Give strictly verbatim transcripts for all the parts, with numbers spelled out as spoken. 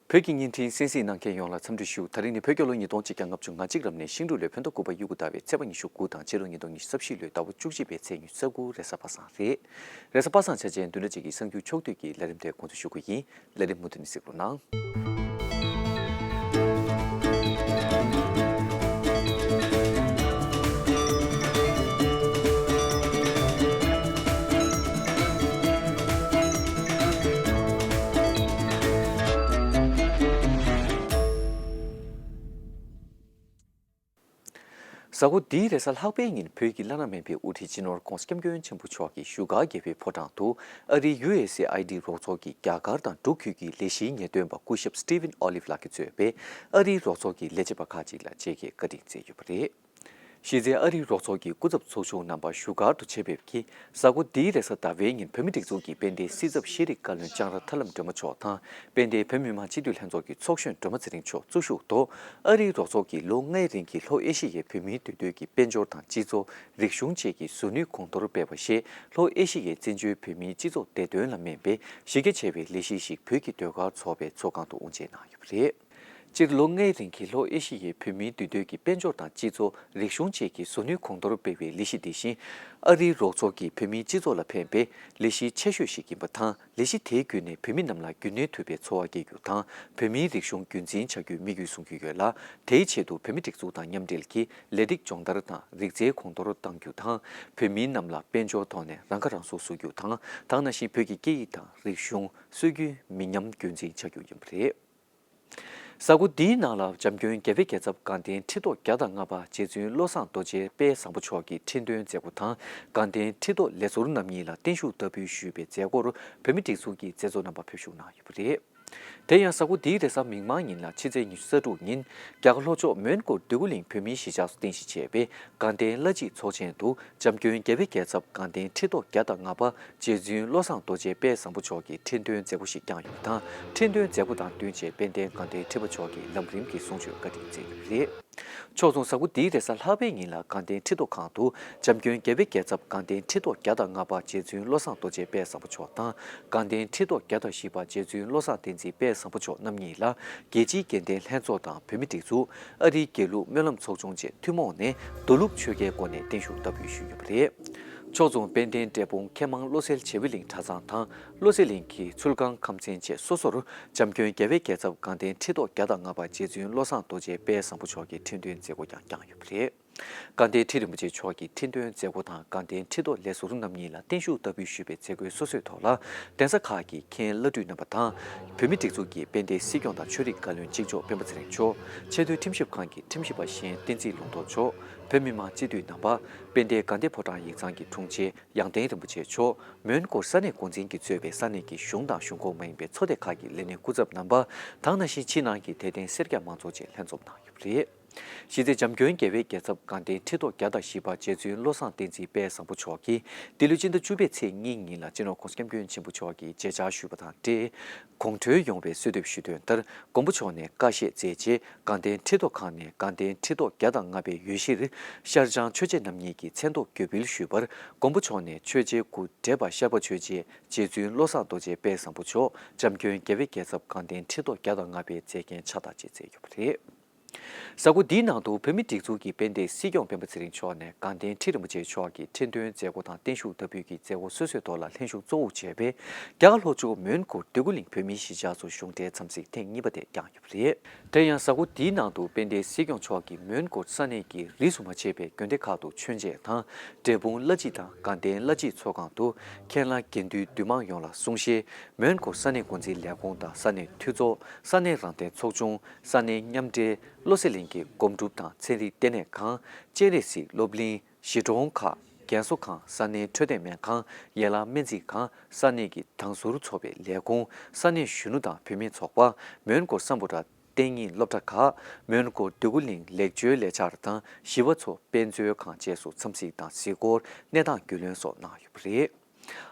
བོད་ཀྱི་བརྙན་འཕྲིན་གསན་གཟིགས་གནང་མཁན་ཡོངས་ལ་འཚམས་འདྲི་ཞུ། ད་རིང་ནི་བོད་རྒྱལ་ལོ་ཉིས་སྟོང་ཆིག་བརྒྱ་ལྔ་བཅུ་ང་གཅིག་རབ་གནས་ཤིང་འབྲུག་ལོའི་བོད་ཟླ་དགུ་པ་དབྱར་ཁུག་ཟླ་བའི་ཚེས་པ་ཉི་ཤུ་དགུ་དང་ཕྱི་ལོ་ཉིས་སྟོང་ཉི་ཤུ་རྩ་བཞི་ལོའི་ཟླ་བ་བཅུ་གཅིག་པའི་ཚེས་ཉི་ཤུ་རྩ་དགུ་རེས་གཟའ་པ་སངས་རེད། རེས་གཟའ་པ་སངས་འཆར་ཅན་བདུན་ཕྲག་གཅིག་གི་གསར་འགྱུར་ཕྱོགས་བསྡུས་ཀྱི་ལས་རིམ་དེ་འགོ་འཛུགས་ཞུ་གི་ཡིན། ལས་རིམ་མུ་མཐུད་ནས་གཟིགས་རོགས་གནང་། གཟའ་འཁོར་འདིའི་རེས་གཟའ་ལྷག་པའི་ཉིན་བོད་ཀྱི་བླ་ན་མེད་པའི་དབུ་ཁྲིད་སྤྱི་ནོར་༧གོང་ས་༧སྐྱབས་མགོན་ཆེན་པོ་མཆོག་གིས་བཞུགས་སྒར་རྒྱལ་བའི་ཕོ་བྲང་དུ་ཨ་རིའི་ཡུ་ཨེ་སི་ཨེ་ཨའི་ཌི་རོགས་ཚོགས་ཀྱི་རྒྱ་གར་དང་འབྲུག་ཁུལ་གྱི་ལས་གཞིའི་ངེས་སྟོན་པ་སྐུ་ཞབས་Stephen Olive ལགས་ཀྱིས་གཙོས་པའི་ཨ་རིའི་རོགས་ཚོགས་ཀྱི་ལས་བྱེད་པ་ཁག་ཅིག་ལ་མཇལ་ཁའི་བཀའ་དྲིན་སྩལ་ཡོད་པ་རེད། གཞི་རྩའི་ཨ་རིའི་རོགས་ཚོགས་ཀྱི་སྐུ་ཚབ་ཚོགས་ཆུང་རྣམ་པ་བཞུགས་སྒར་དུ་ཆེད་ཕེབས་ཀྱིས། གཟའ་འཁོར་འདིའི་རེས་གཟའ་ཟླ་བའི་ཉིན་བོད་མིའི་སྒྲིག་འཛུགས་ཀྱི་དཔལ་ལྡན་སྲིད་ཚབ་ཤེས་རིག་བཀའ་བློན་ལྕང་ར་ཐར་ལམ་སྒྲོལ་མ་མཆོག་དང་། དཔལ་ལྡན་བོད་མི་མང་སྤྱི་འཐུས་ལྷན་ཚོགས་ཀྱི་ཚོགས་གཞོན་སྒྲོལ་མ་ཚེ་རིང་མཆོག་གཙོ་བཞུགས་ཐོག་ཨ་རིའི་རོགས་ཚོགས་ཀྱིས་ལོ་ལྔའི་རིང་གི་ལྷོ་ཨེ་ཤི་ཡའི་བོད་མིའི་འདུས་སྡོད་ཀྱི་དཔལ་འབྱོར་དང་སྤྱི་ཚོགས། རིག་གཞུང་བཅས་ཀྱི་ཟུར་ནུས་གོང་མཐོར་སྤེལ་བ་ཞེས་ལྷོ་ཨེ་ཤི་ཡའི་བཙན་བྱོལ་བོད་མིའི་སྤྱི་ཚོགས་བདེ་དོན་ལ་སྨན་པའི་གཞི་རྒྱ་ཆེ་བའི་ལས་གཞི་ཞིག་བོད་ཀྱི་ཟློས་གར་ཚོགས་པའི་ཚོགས་ཁང་དུ་དབུ་འབྱེད་གནང་ཡོད་པ་རེད། སྤྱིར་ལོ་ལྔའི་རིང་གི་ལྷོ་ཨེ་ཤི་ཡའི་བོད་མིའི་འདུས་སྡོད་ཀྱི་དཔལ་འབྱོར་དང་སྤྱི་ཚོགས། རིག་གཞུང་བཅས་ཀྱི་ཟུར་ནུས་གོང་མཐོར་སྤེལ་བའི་ལས་གཞི་འདི་བཞིན། ཨ་རིའི་རོགས་ཚོགས་ཀྱིས་བོད་མིའི་སྤྱི་ཚོགས་ལ་ཕན་པའི་ལས་གཞི་ཆེ་ཤོས་ཤིག་ཡིན་པ་དང་། ལས་གཞི་དེའི་བརྒྱུད་ནས་བོད་མི་རྣམས་ལ་རྒྱུན་གནས་ཐུབ་པའི་འཚོ་བ་སྐྱེལ་རྒྱུ་དང་། བོད་མིའི་རིག་གཞུང་རྒྱུན་འཛིན་བྱ་རྒྱུའི་དམིགས་ཡུལ་སྲུང་གི་ཡོད་ལ། དེའི་ཆེད་དུ་བོད་མིའི་སྒྲིག་འཛུགས་དང་མཉམ་འབྲེལ་གྱིས་ལས་སྟེགས་སྦྱོང་བརྡར་དང་རིག་རྩལ་གོང་མཐོར་གཏང་རྒྱུ་དང་། བོད་མིའི་རྣམས་ལ་དཔལ་འབྱོར་ཐོག་ནས་རང་ཁ་རང་གསོ་བཟོ་རྒྱུ་དང་། དེ་ནང་བཞིན་བོད་ཀྱི་སྐད་ཡིག་དང་རིག་གཞུང་། སྲོལ་རྒྱུན་མི་ཉམས་རྒྱུན་འཛིན་བྱ་རྒྱུ་ཡིན་པ་རེད། གཟའ་འཁོར་འདིའི་ནང་ལ་འཇམ་མགོན་རྒྱལ་བའི་རྒྱལ་ཚབ་དགའ་ལྡན་ཁྲི་ཐོག་བརྒྱ་དང་ལྔ་པ་རྗེ་བཙུན་བློ་བཟང་རྡོ་རྗེ་དཔལ་བཟང་པོ་མཆོག་གི་ཁྲི་འདོན་མཛད་སྒོ་དང་། དགའ་ལྡན་ཁྲི་ཐོག་ལས་ཟུར་རྣམ་གཉིས་ལ་བརྟན་བཞུགས་བསྟར་འབུལ་ཞུས་པའི་མཛད་སྒོར་བོད་མིའི་སྒྲིག་འཛུགས་ཀྱི་མཛད་གཙོ་རྣམ་པ་ཕེབས་བཞུགས་གནང་ཡོད་པ་རེད། དེ་ཡང་གཟའ་འཁོར་འདིའི་རེས་གཟའ་མིག་དམར་ཉིན་ལ་ཕྱི་ཚེས་ཉི་ཤུ་རྩ་དྲུག་ཉིན་རྒྱ་གར་ལྷོ་ཕྱོགས་མོན་གྷོ་འདོད་རྒུ་གླིང་བོད་མིའི་གཞིས་ཆགས་སུ་རྟེན་གཞི་བྱས་པའི་དགའ་ལྡན་བླ་སྤྱི་ཚོགས་ཆེན་དུ་འཇམ་མགོན་རྒྱལ་བའི་རྒྱལ་ཚབ་དགའ་ལྡན་ཁྲི་ཐོག་བརྒྱ་དང་ལྔ་པ་རྗེ་བཙུན་བློ་བཟང་རྡོ་རྗེ་དཔལ་བཟང་པོ་མཆོག་གི་ཁྲི་འདོན་མཛད་སྒོ་ཞིག་བསྐྱངས་ཡོད་པ་དང་། ཁྲི་འདོན་མཛད་སྒོ་དང་བསྟུན་བྱས་དཔལ་ལྡན་དགའ་ལྡན་ཁྲི་པ་མཆོག་གིས་ལམ་རིམ་གྱི་གསུང་ཆོས་བཀའ་དྲིན་སྩལ་ཡོད་པ་རེད། ཕྱོགས་མཚུངས་གཟའ་འཁོར་འདིའི་རེས་གཟའ་ལྷག་པའི་ཉིན་ལ་དགའ་ལྡན་ཁྲི་ཐོག་ཁང་དུ་འཇམ་མགོན་རྒྱལ་བའི་རྒྱལ་ཚབ་དགའ་ལྡན་ཁྲི་ཐོག་བརྒྱ་དང་ལྔ་པ་རྗེ་བཙུན་བློ་བཟང་རྡོ་རྗེ་དཔལ་བཟང་པོ་མཆོག་དང་། དགའ་ལྡན་ཁྲི་ཐོག་བརྒྱ་དང་བཞི་པ་རྗེ་བཙུན་བློ་བཟང་བསྟན་འཛིན་དཔལ་བཟང་པོ་མཆོག་རྣམ་གཉིས་ལ་རྒྱལ་སྤྱིའི་དགེ་ལྡན་ལྷན་ཚོགས་དང་བོད་མིའི་སྒྲིག་འཛུགས། ཨ་རིའི་དགེ་ལུགས་སྨོན་ལམ་ཚོགས་ཆུང་བཅས་ཐུན་མོང་ནས་མདོ་ལུགས་ཆོས་བརྒྱད་སྐོར་ནས་བརྟན་བཞུགས་བསྟར་འབུལ་ཞུས་ཡོད་པ་རེད། ཕྱོགས་མཚུངས་དཔལ་ལྡན་འབྲས་སྤུངས་མཁས་མང་བློ་གསལ་བྱེ་བའི་གླིང་གྲྭ་ཚང་དང་། བློ་གསལ་གླིང་གི་ཚུལ་ཁང་ཁམས་ཚན་བཅས་སོ་སོར་འཇམ་མགོན་རྒྱལ་བའི་རྒྱལ་ཚབ་དགའ་ལྡན་ཁྲི་ཐོག་བརྒྱ་དང་ལྔ་པ་རྗེ་བཙུན་བློ་བཟང་རྡོ་རྗེ་དཔལ་བཟང་པོ་མཆོག་གི་ཁྲི་འདོན་མཛད་སྒོ་ཀྱང་བསྐྱངས་ཡོད་པ་རེད། དགའ་ལྡན་ཁྲི་རིན་པོ་ཆེ་མཆོག་གི་ཁྲི་འདོན་མཛད་སྒོ་དང་། དགའ་ལྡན་ཁྲི་ཐོག་ལས་ཟུར་རྣམ་གཉིས་ལ་བརྟན་བཞུགས་བསྟར་འབུལ་ཞུས་པའི་མཛད་སྒོའི་སོ་སོའི་ཐོག་ལ། གདན་ས་ཁག་གི་མཁན་བླ་སྤྲུལ་རྣམ་པ་དང་། བོད་མིའི་སྒྲིག་འཛུགས་ཀྱི་དཔལ་ལྡན་སྲིད་སྐྱོང་དང་ཆོས་རིག་བཀའ་བློན་གཅིག་ལྕོགས་སྤེན་པ་ཚེ་རིང་མཆོག་ཆེས་མཐོའི་ཁྲིམས་ཞིབ་ཁང་གི་ཁྲིམས་ཞིབ་པ་གཞན་བསྟན་འཛིན་ལུང་རྟོགས་མཆོག་བོད་མི་མང་སྤྱི་འཐུས་རྣམ་པ། དཔལ་ལྡན་དགའ་ལྡན་ཕོ་བྲང་ཡིག་ཚང་གི་དྲུང་ཆེ་ཡང་སྟེང་རིན་པོ་ཆེ་མཆོག་མོན་གྷོར་ས་གནས་འགོ་འཛིན་གྱིས་གཙོས་པའི་ས་གནས་ཀྱི་གཞུང་དང་གཞུང་ཁོངས་མ་ཡིན་པའི་ཚོགས་སྡེ་ཁག་གི་ལས་སྣེ་སྐུ་ཚབ་རྣམ་པ། དེ་ནང་བཞིན་ཕྱི་ནང་གི་དད་ལྡན་སེར་སྐྱ་མང་ཚོགས་བཅས་ལྷན་འཛོམས་གནང་ཡོད་པ་རེད། གཞི་རྩའི་འཇམ་མགོན་རྒྱལ་བའི་རྒྱལ་ཚབ་དགའ་ལྡན་ཁྲི་ཐོག་བརྒྱ་དང་བཞི་པ་རྗེ་བཙུན་བློ་བཟང་བསྟན་འཛིན་དཔལ་བཟང་པོ་མཆོག་གིས་འདི་ལོའི་སྤྱི་ཟླ་བཅུ་པའི་ཚེས་གཉིས་ཉིན་ལ་སྤྱི་ནོར་༧གོང་ས་༧སྐྱབས་མགོན་ཆེན་པོ་མཆོག་གིས་མཇལ་བཅར་ཞུས་པ་དང་འབྲེལ། དགོང་དྲོའི་ཡོང་བའི་གསོལ་འདེབས་ཞུས་དོན་ལྟར། མགོན་པོ་མཆོག་ནས་བཀའ་བཞེས་མཛད་རྗེས་དགའ་ལྡན་ཁྲི་ཐོག་ཁང་ནས་དགའ་ལྡན་ཁྲི་ཐོག་བརྒྱ་དང་ལྔ་པའི་འོས་གཞིར་ཤར་བྱང་ཆོས་རྗེ་རྣམ་གཉིས་ཀྱི་མཚན་ཐོག་བརྒྱུད་འབུལ་ཞུས་པར། མགོན་པོ་མཆོག་ནས་ཆོས་རྗེ་སྐུ་བགྲེས་པ་ཤར་པ་ཆོས་རྗེ་རྗེ་བཙུན་བློ་བཟང་རྡོ་རྗེ་དཔལ་བཟང་པོ་མཆོག་འཇམ་མགོན་རྒྱལ་བའི་རྒྱལ་ཚབ་དགའ་ལྡན་ཁྲི་ཐོག་བརྒྱ་དང་ལྔ་པའི་མཛད་འགན་ཕྱག་བསྟར་ཆེད་མཛད་ཡོད་པ་རེད། གཟའ་འཁོར་འདིའི་ནང་དུ་བོད་མིའི་སྒྲིག་འཛུགས་ཀྱི་དཔལ་ལྡན་སྲིད་སྐྱོང་སྤེན་པ་ཚེ་རིང་མཆོག་ནས་དགའ་ལྡན་ཁྲི་རིན་པོ་ཆེ་མཆོག་གི་ཁྲི་འདོན་མཛད་སྒོ་དང་བརྟན་བཞུགས་བསྟར་འབུལ་གྱི་མཛད་སྒོ་སོ་སོའི་ཐོག་ལ་ལྷན་ཞུགས་གཙོ་བོར་བྱས་པའི་རྒྱ་གར་ལྷོ་ཕྱོགས་མོན་གྷོ་འདོད་རྒུ་གླིང་བོད་མིའི་གཞིས་ཆགས་སུ་གཞུང་འབྲེལ་འཚམས་གཟིགས་ཐེངས་གཉིས་པ་དེ་བསྐྱངས་ཡོད་པ་རེད། དེ་ཡང་གཟའ་འཁོར་འདིའི་ནང་དུ་དཔལ་ལྡན་སྲིད་སྐྱོང་མཆོག་གིས་མོན་གྷོ་ས་གནས་ཀྱི་རིས་སུ་མ་ཆད་པའི་དགོན་སྡེ་ཁག་ཏུ་མཆོད་མཇལ་དང་། འབྲས་སྤུངས་བླ་སྤྱི་དང་དགའ་ལྡན་བླ་སྤྱི་ཚོགས་ཁང་དུ་མཁན་བླ་དགེ་འདུན་འདུས་མང་ཡོངས་ལ་གསུང་བཤད། མོན་གྷོ་ས་གནས་འགོ་འཛིན་ལས་ཁུངས་དང་ས་གནས་འཐུས་ཚོགས། ས་གནས་རང་བདེན་ཚོགས་ཆུང་། ས་གནས་མཉམ་འབྲེལ། བློ་གསལ་གླིང་གི་སྒོམ་སྒྲུབ་དང་ཚན་རིག་ལྟེ་གནས་ཁང་། སྤྱན་རས་གཟིགས་སློབ་གླིང་། གཞིས་གྲོང་ཁག་རྒན་གསོ་ཁང་། ས་གནས་འཕྲོད་བསྟེན་སྨན་ཁང་། ཡན་ལག་སྨན་རྩིས་ཁང་། ས་གནས་ཀྱི་དྭང་ཟུར་ཚོགས་པའི་ལས་ཁུངས། ས་གནས་གཞོན་ནུ་དང་བུད་མེད་ཚོགས་པ། མོན་གྷོ་སམ་བྷོ་ཊ་གཏན་ཉིན་སློབ་གྲྭ་ཁག་མོན་གྷོ་འདོད་རྒུ་གླིང་ལེགས་བཅོས་ལས་འཆར་དང་ཞི་བ་འཚོ་དཔེ་མཛོད་ཁང་བཅས་སུ་འཚམས་གཟིགས་དང་གཟིགས་སྐོར། གནས་སྟངས་རྒྱུས་ལོན་སོགས་གནང་ཡོད་པ་རེད།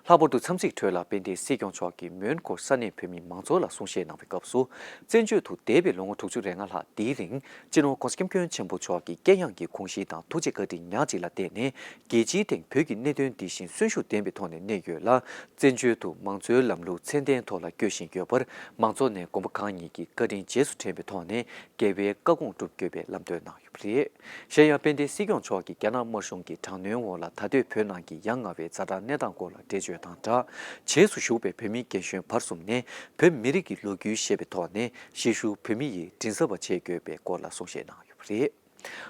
ལྷག་པར་དུ་འཚམས་གཟིགས་ཁྲོད་ལ་དཔལ་ལྡན་སྲིད་སྐྱོང་མཆོག་གིས་མོན་གྷོར་ས་གནས་བོད་མི་མང་ཚོགས་ལ་གསུང་བཤད་གནང་བའི་སྐབས་སུ། བཙན་བྱོལ་དུ་འདས་པའི་ལོ་ངོ་དྲུག་ཅུ་རེ་ལྔ་ལྷག་འདིའི་རིང་སྤྱི་ནོར་༧གོང་ས་༧སྐྱབས་མགོན་ཆེན་པོ་མཆོག་གིས་དཀྱེལ་ཡངས་ཀྱི་དགོངས་གཞི་དང་ཐུགས་རྗེ་བཀའ་དྲིན་ཉག་གཅིག་ལ་བརྟེན་ནས། རྒྱལ་སྤྱིའི་སྟེང་བོད་ཀྱི་གནད་དོན་འདི་བཞིན་གསོན་ཤུགས་ལྡན་པའི་ཐོག་ནས་གནས་ཡོད་ལ། བཙན་བྱོལ་དུ་མང་གཙོའི་ལམ་ལུགས་ཚད་ལྡན་ཐོག་ལ་སྐྱོད་བཞིན་ཡོད་པར། མང་ཚོགས་ནས་དགོན་པ་ཁག་གཉིས་ཀྱི་བཀའ་དྲིན་རྗེས་སུ་དྲན་པའི་ཐོག་ནས། རྒྱལ་བའི་བཀའ་དགོངས་སྒྲུབ་དགོས་པའི་ལམ་སྟོན་གནང་ཡོད་པ་རེད། གཞན་ཡང་། དཔལ་ལྡན་སྲིད་སྐྱོང་མཆོག་གིས་རྒྱ་ནག་དམར་གཞུང་གི་དྲག་གནོན་འོག་ལ་ད་ལྟོས་བོད་ནང་གི་ཡ་ང་བའི་ཛ་དྲག་གནས་སྟངས་སྐོར་ལ་འགྲེལ་བརྗོད་དང་སྦྲགས། རྗེས་སུ་ཞུགས་པའི་བོད་མི་རྒན་གཞོན་བར་གསུམ་ནས་བོད་མི་རིགས་ཀྱི་ལོ་རྒྱུས་ཤེས་པའི་ཐོག་ནས་གཞིས་བཞུགས་བོད་མི་ཡི་མགྲིན་ཚབ་པ་བྱེད་དགོས་པའི་སྐོར་ལ་གསུང་བཤད་གནང་ཡོད་པ་རེད།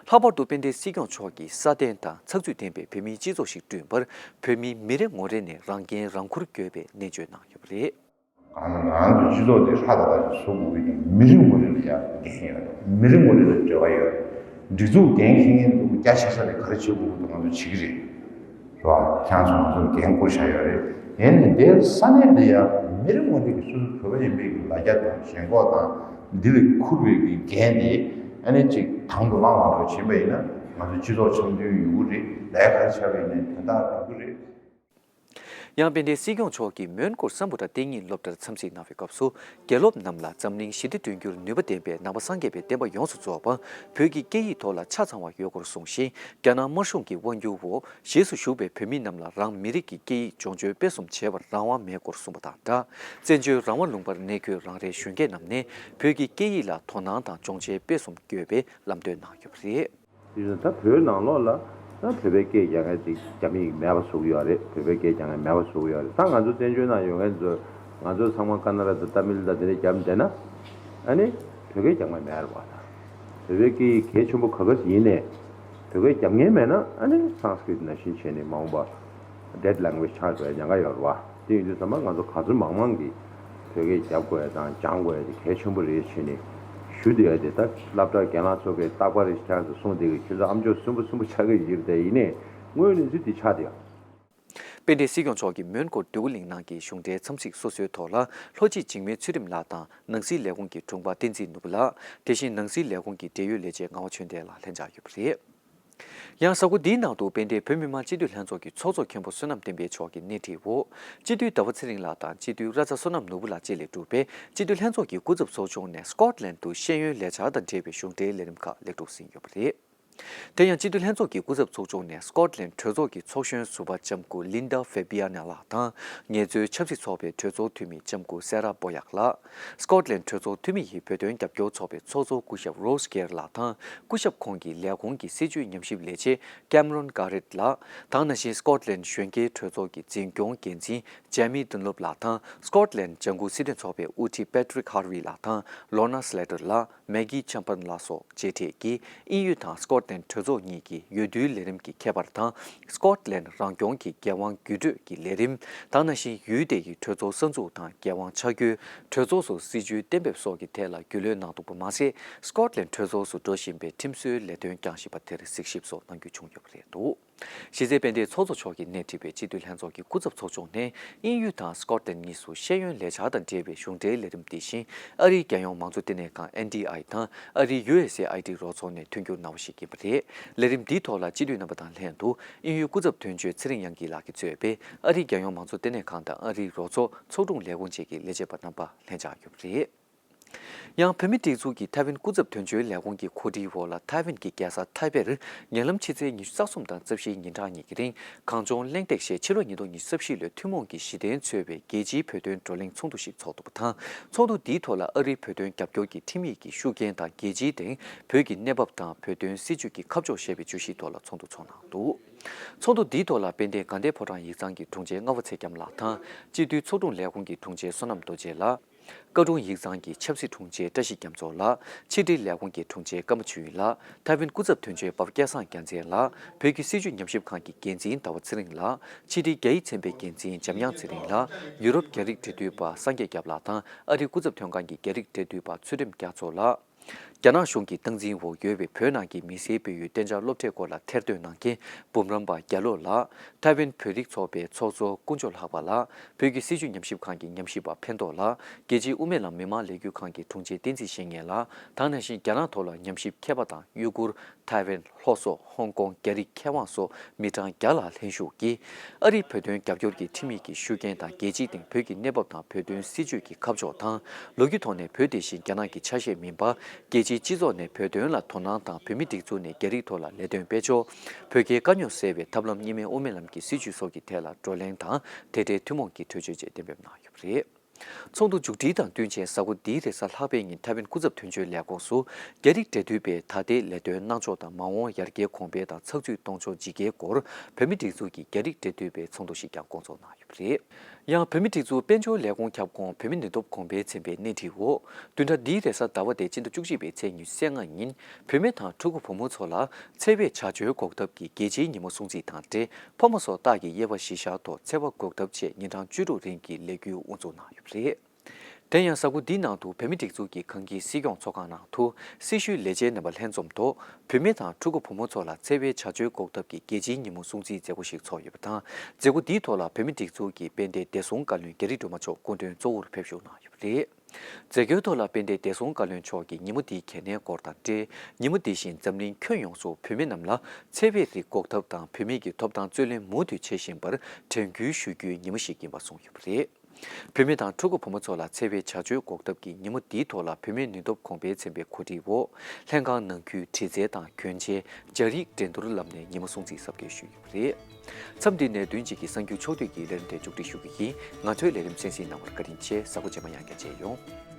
ལྷག་པར་དུ་དཔལ་ལྡན་སྲིད་སྐྱོང་མཆོག་གིས་སྲ་བརྟན་དང་ཚགས་ཚུད་ལྡན་པའི་བོད་མིའི་སྤྱི་ཚོགས་ཤིག་བསྐྲུན་པར་བོད་མི་མི་རེ་ངོ་རེ་ནས་རང་འགན་རང་འཁུར་དགོས་པའི་ནན་བརྗོད་གནང་ཡོད་པ་རེད། གང་ལ་ང་ཚོའི་སྤྱི་ཚོགས་འདི་ཧྲ་ད་ད་ཅིག་བཟོ་དགོས་ཀྱི་འདུག་མི་རེ་ངོ་རེ་ལ་ཡང་འགན་ཡོད་རེད། མི་རེ་ངོ་རེ་ལ་འབྲེལ་བ་ཡོད་རེད། སྒྲིག་འཛུགས་འགན་འཁྱེར་མཁན་ཚོ་རྒྱ་ཆེ་ས་ལས་ག་རེ་བྱེད་དགོས་ཀྱི་འདུག་ང་ཚོ་བྱེད་ཀྱི་རེད། རེད་བ། ཁྱེད་རང་ཚོ་ང་ཚོར་འགན་བསྐུར་བཞག་ཡོད་རེད། དེ་ནས་འདིར་ས་གནས་འདི་ཡང་མི་རེ་ངོ་རེ་གིས་སོ་སོ་བོད་པ་ཡིན་པའི་གི་ལ་རྒྱ་དང་ཞེན་ཁོག་དང་འདི་ལ་འཁུར་བའི་གི་འགན་དེ་ཨ་ནི་ཅིག་དང་དུ་བླངས་པ་འདྲ་བྱེད་པ་ཡིན་ན་ང་ཚོའི་སྤྱི་ཚོགས་འཆམ་མཐུན་ཡོང་གི་རེད། ལས་ཀ་བྱས་པ་ཡིན་ན་དོན་དག་འགྲུབ་ཀྱི་རེད། ཡང་དཔལ་ལྡན་སྲིད་སྐྱོང་མཆོག་གིས་མོན་གྷོར་སམ་བྷོ་ཊ་གཏན་ཉིན་སློབ་གྲྭར་འཚམས་གཟིགས་གནང་བའི་སྐབས་སུ། དགེ་སློབ་རྣམས་ལ་འཛམ་གླིང་ཞི་བདེ་བསྐྲུན་རྒྱུར་ནུས་པ་ལྡན་པའི་ནང་པ་སངས་རྒྱས་པའི་བསྟན་པ་ཡོངས་སུ་རྫོགས་པ་བོད་ཀྱི་སྐད་ཡིག་ཐོག་ལ་ཆ་ཚང་བ་ཡོད་སྐོར་གསུངས་ཤིང་། རྒྱ་ནག་དམར་གཞུང་གི་དབང་སྒྱུར་འོག་གཞིས་སུ་བཞུགས་པའི་བོད་མི་རྣམས་ལ་རང་མི་རིགས་ཀྱི་སྐད་ཡིག་སྦྱོང་སྤྱོད་སྤེལ་གསུམ་བྱེད་པར་རང་དབང་མེད་སྐོར་གསུངས་པ་དང་སྦྲགས། བཙན་བྱོལ་རང་དབང་ལུང་པར་གནས་འཁོད་རང་རེའི་གཞོན་སྐྱེས་རྣམས་ནས་བོད་ཀྱི་སྐད་ཡིག་ལ་དོ་སྣང་དང་སྦྱོང་བྱེད་སྤེལ་གསུམ་དགོས་པའི་ལམ་སྟོན་གནང་ཡོད་པ་རེད། དེ་བཞིན་ད་བོད་ནང་ལོགས་ལ་ད་བོད་པའི་སྐད་རྒྱག་མཁན་དེ་རྒྱ་མིས་མེད་པ་བཟོ་གི་ཡོད་རེད། བོད་པའི་སྐད་རྒྱག་མཁན་མེད་པ་བཟོ་གི་ཡོད་རེད། ད་ང་ཚོ་བཙན་བྱོལ་ནང་ཡོད་མཁན་ཚོ་ང་ཚོ་ཚང་མ་ཀ་ན་ཌ་དང་ཏ་མིལ་དང་དེ་འདྲ་རྒྱབ་བསྡད་ན་ཨ་ནི་བོད་སྐད་རྒྱག་མཁན་མེད་རེད་བ། ད་བོད་པའི་སྐད་ཡིག་གལ་ཆེན་པོ་ག་ག་ཡིན་ནའི་བོད་སྐད་རྒྱག་མཁན་མེད་ན་ཨ་ནི་སཾ་སྐྲྀཏ་ནང་བཞིན་བྱས་ནས་མ་འོངས་པ་dead language ཆགས་འགྲོ་ཡ་ཉེན་ཁ་ཡོད་རེད་བ། དེ་ཡིན་དུས་ཙམ་པ་ང་ཚོ་ག་ཚོད་མང་མང་གིས་བོད་སྐད་རྒྱབ་དགོས་ཡ་དང་སྦྱང་དགོས་ཡ་དེ་གལ་ཆེན་པོ་རེད་བྱས་ནས་ཞུ་བསྡད་ཡ་དེ། ད་སློབ་གྲྭ་རྒན་ལགས་ཚོ་གིས་རྟག་པར་རེ་ཁྱེད་ཚོ་ཨམ་ཅོག་གསུང་བསྡད་ཀྱི་ཁྱེད་ཚོ་ཨམ་ཅོག་གསོན་པོ་གསོན་པོ་ཆགས་ཀྱི་ཡོད་རེད། དེ་ཡིན་ནའི་དངོས་ཡོད་གནས་ཚུལ་དེ་ཆགས་བསྡད་ཡ། དཔལ་ལྡན་སྲིད་སྐྱོང་མཆོག་གིས་མོན་གྷོ་འདོད་རྒུ་གླིང་ནང་གི་གཞུང་འབྲེལ་འཚམས་གཟིགས་སོ་སོའི་ཐོག་ལ་ལྷོ་སྤྱི་འཇིགས་མེད་ཚུལ་ཁྲིམས་ལགས་དང་ནང་སྲིད་ལས་ཁུངས་ཀྱི་དྲུང་པ་བསྟན་འཛིན་ནོར་བུ་ལགས། དེ་བཞིན་ནང་སྲིད་ལས་ཁུངས་ཀྱི་འབྲེལ་ཡོད་ལས་བྱེད་ངག་དབང་ཆོས་ལྡན་ལགས་ལྷན་བཅར་ཡོད་པ་རེད། ཡང་གཟའ་འཁོར་འདིའི་ནང་དུ་དཔལ་ལྡན་བོད་མི་མང་སྤྱི་འཐུས་ལྷན་ཚོགས་ཀྱི་ཚོགས་གཙོ་མཁན་པོ་བསོད་ནམས་བསྟན་འཕེལ་མཆོག་གི་སྣེ་ཁྲིད་འོག་སྤྱི་འཐུས་ཟླ་བ་ཚེ་རིང་ལགས་དང་སྤྱི་འཐུས་ར་ཛ་བསོད་ནམས་ནོར་བུ་ལགས་བཅས་ལས་གྲུབ་པའི་སྤྱི་འཐུས་ལྷན་ཚོགས་ཀྱི་སྐུ་ཚབ་ཚོགས་ཆུང་ནས་སྐོཊ་ལན་དུ་ཤེས་ཡོན་ལས་འཆར་དང་འབྲེལ་བའི་གཞུང་འབྲེལ་ལས་རིམ་ཁག་ལེགས་གྲུབ་ཟིན་ཡོད་པ་རེད། དེ་ཡང་སྤྱི་འཐུས་ལྷན་ཚོགས་ཀྱི་སྐུ་ཚབ་ཚོགས་ཆུང་ནས་སྐོཊ་ལན་གྲོས་ཚོགས་ཀྱི་ཚོགས་གཞོན་ཟུར་པ་ལྕམ་སྐུ་ལིན་ཌ་ཧྥེ་བྷི་ཡ་ན་ལགས་དང་། ངལ་རྩོལ་ཆབ་སྲིད་ཚོགས་པའི་གྲོས་ཚོགས་འཐུས་མི་ལྕམ་སྐུ་སེ་ར་བྷོ་ཡག་ལགས། སྐོཊ་ལན་གྲོས་ཚོགས་འཐུས་མི་ཡི་བོད་དོན་རྒྱབ་སྐྱོར་ཚོགས་པའི་ཚོགས་གཙོ་སྐུ་ཞབས་རོས་གེར་ལགས་དང་། སྐུ་ཞབས་ཁོང་གི་ལས་ཁུངས་ཀྱི་སྲིད་བྱུས་ཉམས་ཞིབ་ལས་བྱེད་ཀེམ་རོན་གྷ་རེད་ལགས་དང་། ནང་བཞིན་སྐོཊ་ལན་གཞོན་སྐྱེས་གྲོས་ཚོགས་ཀྱི་འཛིན་སྐྱོང་འགན་འཛིན་ཇེ་མི་ཏུན་ལོབ་ལགས་དང་། སྐོཊ་ལན་ལྗང་གུ་སྲིད་དོན་ཚོགས་པའི་དབུ་ཁྲིད་པེ་ཏྲིག་ཧར་ཝི་ལགས་དང་། ལོ་ན་སི་ལེ་ཏར་ལགས། མེག་གི་ཆམ་པན་ལགས་སོགས་མཇལ་འཕྲད་ཀྱིས་དབྱིན་ཡུལ་དང་སྐོཊ་ལན་གྲོས་ཚོགས་གཉིས་ཀྱི་འོས་བསྡུའི་ལས་རིམ་གྱི་ཁྱད་པར་དང་། སྐོཊ་ལན་རང་སྐྱོང་གི་རྒྱལ་དབང་བརྒྱུད་སྤྲོད་ཀྱི་ལས་རིམ་དང་། ནང་བཞིན་ཡུལ་དེ་ཡི་གྲོས་ཚོགས་གསར་འཛུགས་དང་རྒྱལ་དབང་ཆ་བགོས། གྲོས་ཚོགས་སུ་སྲིད་བྱུས་གཏན་འབེབས་སོགས་ཀྱི་ཐད་ལ་རྒྱུས་ལོན་གནང་འདུག་པ་མ་ཟད། སྐོཊ་ལན་གྲོས་ཚོགས་སུ་འགྲོ་བཞིན་པའི་ཁྲིམས་བཟོའི་ལས་དོན་རྐྱང་བཞིན་པ་དེར་གཟིགས་ཞིབ་སོགས་གནང་རྒྱུ་བྱུང་ཡོད་པ་རེད་འདུག་གཞི་རྩའི་དཔལ་ལྡན་ཚོགས་གཙོ་མཆོག་གི་སྣེ་ཁྲིད་པའི་སྤྱི་འཐུས་ལྷན་ཚོགས་ཀྱི་སྐུ་ཚབ་ཚོགས་ཆུང་ནས་དབྱིན་ཡུལ་དང་སྐོཊ་ལན་གཉིས་སུ་ཤེས་ཡོན་ལས་འཆར་དང་འབྲེལ་བའི་གཞུང་འབྲེལ་ལས་རིམ་འདི་བཞིན་ཨ་རིའི་རྒྱལ་ཡོངས་མང་གཙོ་ལྟེ་གནས་ཁང་ཨེན་ཌི་ཨའི་དང་ཨ་རིའི་ཡུ་ཨེས་ཨེ་ཨའི་ཌི་རོགས་ཚོགས་ནས་མཐུན་འགྱུར་གནང་བ་ཞིག་ཡིན་པ་རེད། ལས་རིམ་འདིའི་ཐོག་ལ་སྤྱི་འཐུས་རྣམ་པ་དང་ལྷན་དུ་དབྱིན་ཡུལ་སྐུ་ཚབ་དོན་གཅོད་ཚེ་རིང་དབྱངས་སྐྱིད་ལགས་ཀྱིས་གཙོས་པའི་ཨ་རིའི་རྒྱལ་ཡོངས་མང་གཙོ་ལྟེ་གནས་ཁང་དང་ཨ་རིའི་རོགས་ཚོགས་ཚོགས་དྲུང་ལས་ཁུངས་བཅས་ཀྱི་ལས་བྱེད་པ་རྣམ་པ་ལྷན་བཅར་ཡོད་པ་རེད། ཡང་བོད་མིའི་སྒྲིག་འཛུགས་ཀྱི་ཐའེ་ཝན་སྐུ་ཚབ་དོན་གཅོད་ལས་ཁུངས་ཀྱི་གོ་སྒྲིག་འོག་ལ་ཐའེ་ཝན་གྱི་རྒྱལ་ས་ཐའེ་པེར་ཉེ་ལམ་ཕྱི་ཚེས་ཉི་ཤུ་རྩ་གསུམ་དང་རྩ་བཞིའི་ཉིན་གྲངས་གཉིས་ཀྱི་རིང་གངས་ལྗོངས་གླེང་སྟེགས་ཞེས་ཕྱི་ལོ་ཉིས་སྟོང་ཉི་ཤུ་རྩ་བཞི་ལོའི་ཐུན་མོང་གི་གཞི་རྟེན་གཙོས་པའི་རྒྱལ་སྤྱིའི་བོད་དོན་བགྲོ་གླེང་ཚོགས་འདུ་ཞིག་ཚོགས་འདུག་པ་དང་། ཚོགས་འདུ་འདིའི་ཐོག་ལ་ཨ་རིའི་བོད་དོན་རྒྱབ་སྐྱོར་གྱི་ཁྲིམས་ཡིག་གི་ཤུགས་རྐྱེན་དང་རྒྱལ་སྤྱིའི་སྟེང་བོད་ཀྱི་གནས་བབ་དང་བོད་དོན་སྲིད་བྱུས་ཀྱི་ཁ་ཕྱོགས་ཞེས་པའི་བརྗོད་གཞིའི་ཐོག་ལ་ཚོགས་འདུ་ཚོགས་གནང་འདུག་ཚོགས་འདུ་འདིའི་ཐོག་ལ་དཔལ་ལྡན་དགའ་ལྡན་ཕོ་བྲང་ཡིག་ཚང་གི་དྲུང་ཆེ་རྔ་བ་ཚེ་རྒྱམ་ལགས་དང་། སྤྱི་འཐུས་ཚོགས་དྲུང་ལས་ཁུངས་ཀྱི་དྲུང་ཆེ་བསོད་ནམས་རྡོ་རྗེ་ལགས། བཀའ་དྲུང་ཡིག་ཚང་གི་ཆབ་སྲིད་དྲུང་ཆེ་བཀྲ་ཤིས་རྒྱ་མཚོ་ལགས། ཕྱི་དྲིལ་ལས་ཁུངས་ཀྱི་དྲུང་ཆེ་ཀརྨ་ཆོས་དབྱིངས་ལགས། ཐའེ་ཝན་སྐུ་ཚབ་དོན་གཅོད་འབའ་སྐལ་བཟང་རྒྱལ་མཚན་ལགས། བོད་ཀྱི་སྲིད་བྱུས་ཉམས་ཞིབ་ཁང་གི་འགན་འཛིན་ཟླ་བ་ཚེ་རིང་ལགས། ཕྱི་དྲིལ་རྒྱ་ཡིག་ཚན་པའི་འགན་འཛིན་འཇམ་དབྱངས་ཚེ་རིང་ལགས། ཡུ་རོབ་རྒྱ་རིགས་འབྲེལ་མཐུད་པ་སངས་རྒྱས་སྐྱབས་ལགས་དང་ཨ་རིའི་སྐུ་ཚབ་དོན་ཁང་གི་རྒྱ་རིགས་འབྲེལ་མཐུད་པ་ཚུལ་ཁྲིམས་རྒྱ་མཚོ་ལགས། རྒྱ་ནག་གཞུང་གི་སྟངས་འཛིན་འོག་ཡོད་པའི་བོད་ནང་གི་མི་སེར་སྤེལ་ཡུལ་གཏན་འཇགས་སློབ་གྲྭའི་སྐོར་ལ་ཐེར་འདོན་གནང་མཁན་འབུམ་རམས་པ་རྒྱ་ལོ་ལགས། ཐའེ་ཝན་བོད་རིགས་ཚོགས་པའི་ཚོགས་གཙོ་དཀོན་མཆོག་ལྷག་པ་ལགས། བོད་ཀྱི་སྲིད་བྱུས་ཉམས་ཞིབ་ཁང་གི་ཉམས་ཞིབ་པ་ཕན་ཐོགས་ལགས། རྒྱལ་སྤྱིའི་དབུ་མའི་ལམ་མི་མང་ལས་འགུལ་ཁང་གི་དྲུང་ཆེ་བསྟན་འཛིན་བཤེས་གཉེན་ལགས། དེ་ནང་བཞིན་རྒྱ་ནག་ཐོག་ལ་ཉམས་ཞིབ་མཁས་པ་དང་ཡུ་གུར། ཐའེ་ཝན། ལྷོ་སོག་ཧོང་ཀོང་། རྒྱ་རིགས་མཁས་དབང་སོགས་མི་གྲངས་བརྒྱ་ལྷག་ལྷན་ཞུགས་ཀྱིས། ཨ་རིའི་བོད་དོན་རྒྱབ་སྐྱོར་གྱི་ཁྲིམས་ཡིག་གི་ཤུགས་རྐྱེན་དང་། རྒྱལ་སྤྱིའི་སྟེང་བོད་ཀྱི་གནས་བབ་དང་བོད་དོན་སྲིད་བྱུས་ཀྱི་ཁ་ཕྱོགས་དང་། ལོ་རྒྱུས་ཐོག་ནས་བོད་དེ་བཞིན་རྒྱ་ནག་གི་ཆ་ཤས་མིན་པ། རྒྱལ་སྤྱིའི་སྤྱི་ཚོགས་ནས་བོད་དོན་ལ་དོ་སྣང་དང་། བོད་མིའི་སྒྲིག་འཛུགས་ནས་རྒྱ་རིགས་ཐོག་ལ་ལས་དོན་སྤེལ་ཕྱོགས། བོད་རྒྱའི་དཀའ་རྙོག་སེལ་བའི་ཐབས་ལམ་གཉིས་སྨན་དབུ་མའི་ལམ་གྱི་སྲིད་བྱུས་སོགས་ཀྱི་ཐད་ལ་བགྲོ་གླེང་དང་། དེ་འབྲེལ་ཐུན་མོང་གི་གྲོས་ཆོད་བཅས་གཏན་འབེབས་གནང་ཡོད་པ་རེད། ཚོགས་འདུ་མཇུག་སྒྲིལ་དང་བསྟུན་བྱས། གཟའ་འཁོར་འདིའི་རེས་གཟའ་ལྷག་པའི་ཉིན་ཐའེ་ཝན་སྐུ་ཚབ་དོན་གཅོད་ལས་ཁུངས་སུ། རྒྱ་རིགས་འབྲེལ་མཐུད་པས་ད་ལྟའི་ལས་དོན་གནང་ཕྱོགས་དང་། མ་འོངས་ཡར་རྒྱས་གོང་འཕེལ་དང་། ཚགས་ཚུད་གཏོང་ཕྱོགས་ཇི་དགེའི་སྐོར། བོད་མིའི་སྒྲིག་འཛུགས་ཀྱི་རྒྱ་རིགས་འབྲེལ་མཐུད་པའི་ཚོགས་འདུ་ཞིག་ཀྱང་བསྐོང་ཚོགས་གནང་ཡོད་པ་རེད། ཡང་། བོད་མིའི་སྒྲིག་འཛུགས་དཔལ་འབྱོར་ལས་ཁུངས་ཁྱབ་ཁོངས་བོད་མི་ནུས་སྟོབས་གོང་འཕེལ་ཚན་པས་གནས་འདྲིའི་འོག་བདུན་ཕྲག་འདིའི་རེས་གཟའ་ཟླ་བ་སྟེ་སྤྱི་ཟླ་བཅུ་གཅིག་པའི་ཚེས་ཉི་ཤུ་རྩ་ལྔ་ཉིན། བུད་མེད་དང་ཕྲུ་གུ་བུ་མོ་ཚོ་ལ་འཚེ་བའི་བྱ་སྤྱོད་འགོག་ཐབས་ཀྱི་རྒྱལ་སྤྱིའི་ཉིན་མོ་སྲུང་བརྩི་དང་འབྲེལ། ཕོ་མོ་སོགས་སྟག་གི་དབྱེ་བ་གཞིར་བཞག་ཐོག་འཚེ་བ་འགོག་ཐབས་ཆེད་ཉིན་གྲངས་བཅུ་དྲུག་རིང་གི་ལས་འགུལ་དབུ་འཛུགས་གནང་ཡོད་པ་རེད། དེ་ཡང་། གཟའ་འཁོར་འདིའི་ནང་དུ་བོད་མིའི་སྒྲིག་འཛུགས་ཀྱི་ཁང་ཁྱིའི་སྲིད་སྐྱོང་ཚོགས་ཁང་ནང་དུ། སྲི་ཞུའི་ལས་བྱེད་རྣམ་པ་ལྷན་འཛོམས་ཐོག་བུད་མེད་དང་ཕྲུ་གུ་བུ་མོ་ཚོ་ལ་འཚེ་བའི་བྱ་སྤྱོད་འགོག་ཐབས་ཀྱི་རྒྱལ་སྤྱིའི་ཉིན་མོ་སྲུང་བརྩིའི་མཛད་སྒོ་ཞིག་ཚོགས་ཡོད་པ་དང་། མཛད་སྒོ་འདིའི་ཐོག་ལ་བོད་མིའི་སྒྲིག་འཛུགས་ཀྱི་དཔལ་ལྡན་བདེ་སྲུང་བཀའ་བློན་རྒྱ་རི་སྒྲོལ་མ་མཆོག་སྐུ་མགྲོན་གཙོ་བོར་ཕེབས་བཞུགས་གནང་ཡོད་པ་རེད། མཛད་སྒོའི་ཐོག་ལ་དཔལ་ལྡན་བདེ་སྲུང་བཀའ་བློན་མཆོག་གིས་ཉིན་མོ་འདིའི་གལ་གནད་སྐོར་དང་འབྲེལ། ཉིན་མོ་འདི་བཞིན་འཛམ་གླིང་ཁྱོན་ཡོངས་སུ་བུད་མེད་རྣམས་ལ་འཚེ་བའི་རིགས་འགོག་ཐབས་དང་། བུད་མེད་ཀྱི་ཐོབ་ཐང་རྩོད་ལེན་མུ་མཐུད་བྱེད་བཞིན་པར་དྲན་སྐུལ་ཞུ་རྒྱུའི་ཉིན་མོ་ཞིག་ཡིན་པ་གསུངས་ཡོད་པ་རེད། བུད་མེད་དང་ཕྲུ་གུ་བུ་མོ་ཚོ་ལ་འཚེ་བའི་བྱ་སྤྱོད་འགོག་ཐབས་ཀྱི་ཉིན་མོ་འདིའི་ཐོག་ལ། བུད་མེད་ནུས་སྟོབས་གོང་འཕེལ་ཚན་པའི་གོ་སྒྲིག་འོག་ལྷན་ཁང་ནང་ཁུལ་དྲི་རྩད་དང་གྱོན་ཆས། སྦྱར་ཡིག་འགྲན་བསྡུར་ལམ་ནས་ཉིན་མོ་སྲུང་བརྩིའི་གཟབ་རྒྱས་ཞུས་ཡོད་པ་རེད། མཚམས་འདི་ནས་བདུན་གཅིག་གི་གསར་འགྱུར་ཕྱོགས་བསྡུས་ཀྱི་ལས་རིམ་དེ་མཇུག་སྒྲིལ་ཞུ་གི་ཡིན། ང་ཚོའི་ལས་རིམ་གསན་གཟིགས་གནང་བར་བཀའ་དྲིན་ཆེ། གཟའ་འཁོར་རྗེས་མ་ཡང་བསྐྱར་མཇལ་ཡོང་།